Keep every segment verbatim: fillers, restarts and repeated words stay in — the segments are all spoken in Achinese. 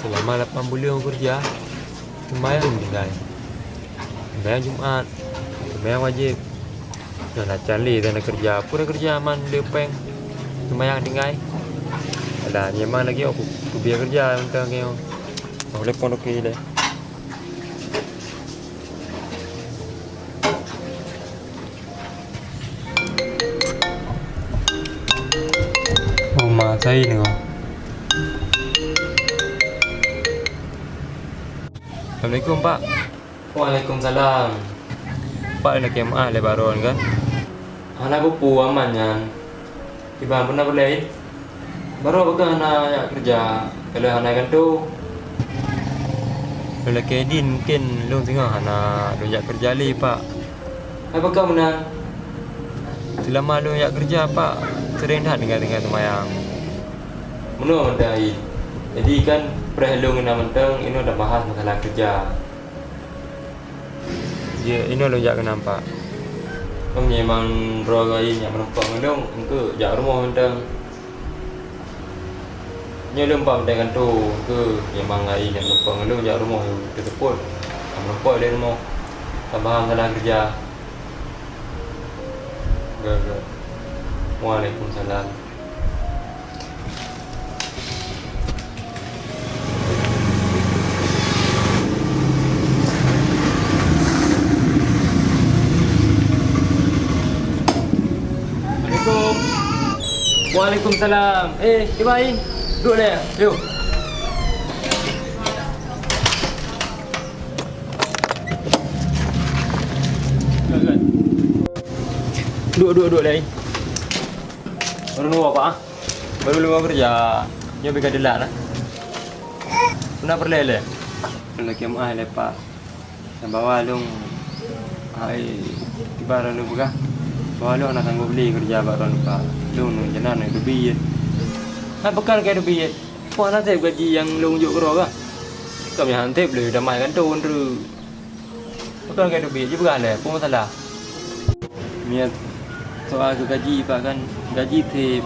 Seulama lapan buleuen keureuja, seumayang tinggai. Seumayang Jumat, seumayang wajéb. Nyan acan lé dan keureuja, peue keureuja man le péng, seumayang tinggai. Alah, nyoe man lagèe nyoe, ku, kubiet keureuja mantong nyoe. Oh, le pon oke le. Oh, ma, saya ni, oh. Assalamualaikum, Pak. Waalaikumsalam. Pak, lakèe meu'ah lé baroe kan? Hana peue-peue, aman nyan. Kiban, peue na peureulèe? Baroe peugah hana jak keureuja, ka lheueh hana gantoe. Lôn lakèe idin, mungken lôn singoh hana lôn jak keureuja lé, Pak. Hai pakon meunan? Seulama lôn jak keureuja, Pak, seuréng that tinggai-tinggai seumayang. Meunoe mantong hai. Jadi kan preh lôn na mantong, inoe tabahas masalah keureuja. Jeuet, inoe lôn jak keunan, Pak. Kon memang droe geuh nyak meurumpok ngon lôn, engkeu jak rumoh mantong. Nyoe lôn pat mantong gantoe, engkeu memang geuh nyak meurumpok ngon lôn jak rumoh teuseupôt. Meurumpok lé rumoh. Tabahas masalah keureuja. Geuh, geuh. Waalaikumsalam. Assalamualaikum. Waalaikumsalam. Eh, Ibain. Duduk lé. Yuk. Duduk, duduk, duduk lé. Baru nunggu apa, ah? Baru lima kerja. Nyoe bika delak lah. Pernah peureulèe lé? Lagi meu'ah lé, Pak. Nyang bahwa lôn, hai, tiba lôn peugah, bahwa lôn hana sanggob lé keureuja bak droeneuh, Pak. Lôn nyoe jeunan teubiet. Hai, pakon keu teubiet? Peue hana sép gaji nyang lôn jok keudroe kah? Kami han sép lé damai gantoe treuk. Pakon keu teubiet? Jipeugah lé, peue masalah? Miet soal keu gaji, Pak, kan gaji sép,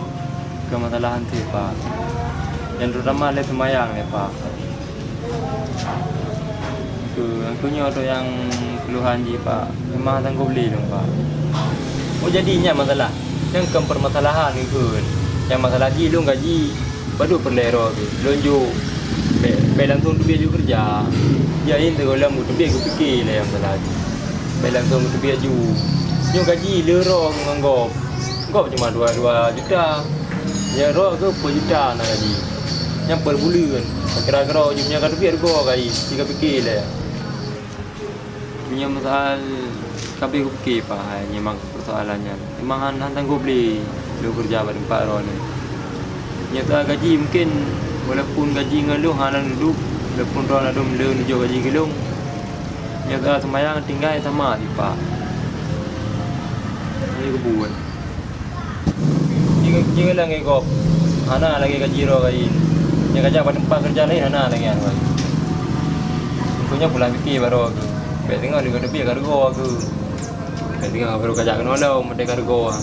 keu masalah han sép, Pak. Nyang terutama lé seumayang lé, Pak. Keu, keu nyoe tu nyang keuluhan jih, Pak. Memang sanggob lé lôn, Pak. Oh, jadi nyan masalah. Nyan kon permasalahan keu. Nyang masalah jih lôn gaji. Padub peureulèe droe keu lôn jok, bèk, bèk langsung teubiet jok keureuja. Jadi teugohlom teubiet geupike lé nyang salah jih. Bèk langsung teubiet jok. Nyoe gaji le droe ngon gob. Gob cuma dua, dua juta. Ya, droe keu peuet juta na gaji. Nyang per buleuen. Kira-kira jih nyan ka teubiet gob gaji. Jih ka pike lé. Meunyoe meusoal ka bèk kupike, Pak, hai, memang persoalan nyan. Memang han, han sanggob lé lôn keureuja bak teumpat droeneuh. Meunyoe soal gaji, mungken walaupun gaji ngon lôn hana lôn duek, walaupun droeneuh lôn lôn jok gaji keu lôn, meunyoe soal seumayang tinggai sama cit, Pak. Nyoe keubuet. Jih, jih lagèe gob, hana lagèe gaji droe laén. Nyang ka jak bak teumpat keureuja laén hana lagèe nyan, wai. Engkeu nyoe pula pike baroe keu. Bèk teungoh lé ka teubiet ka reugoe keu. Bèk teungoh baroe ka jak keunoe lom, meudeh ka reugoe.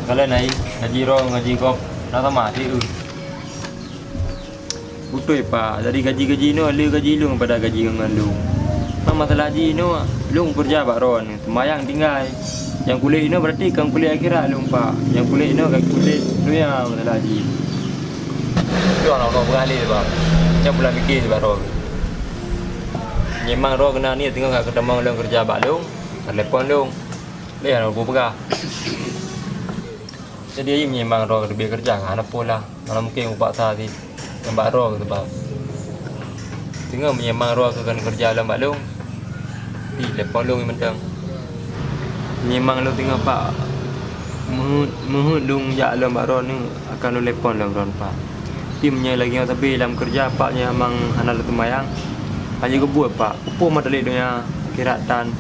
Kalon ai, gaji droe ngon gaji gob na sama cit, eu. Beutôi, Pak. Jadi gaji-gaji inoe le gaji lôn pada gaji ngon lôn. Nyan masalah jih inoe, lôn keureuja bak droeneuh, seumayang tinggai. Nyang kulét inoe berarti kon kulét akhirat lôn, Pak. Nyang kulét inoe ka kulét dunia masalah jih. Lôn hana peugah lé, Pak. Nyan pula pike bak droe. Memang droe keunan niet teungoh ka geutamong lôn keureuja bak lôn, ka telepon lôn. Lé hana peugah. Jadi, ayu meunyoe memang droe teubiet keureuja, hana peue lah. Hana mungken kupaksa cit. Nyan bak droe keu sabab. Teungoh meunyoe memang droe keu keuneuk keureuja lom bak lôn, di telepon lôn mantong. Meunyoe memang lôn teungoh, Pak, meuheuet, meuheuet lôn jak lom bak droeneuh, akan lôn telepon lom droeneuh, Pak. Tapi meunyoe lagèe nyoe sabe lam keureuja, Pak, nyoe memang hana lôn seumayang, hana jeuet keubuet, Pak. Peue meutalek donya akhirat tan.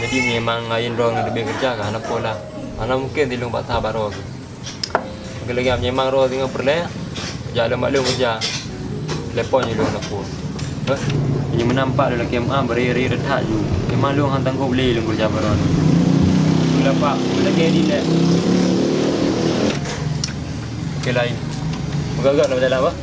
Jadi, memang laén droe nyang leubeh keureuja ka hana peue lah. Hana mungken dilôn paksa bak droe keuh. Lagèe-lagèe memang droe singoh peureulèe, jak lôn bak lôn keureuja. Telepon jih lôn hana peue. Beh, meunyoe meunan Pak lôn lakèe meu'ah, bri-bri that ju. Memang lôn han sanggob lé lôn keureuja bak droe. Itulah Pak, lôn lakèe dilèe. Oke laén. Moga-moga na jalan, bah.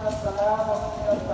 Assalamualaikum.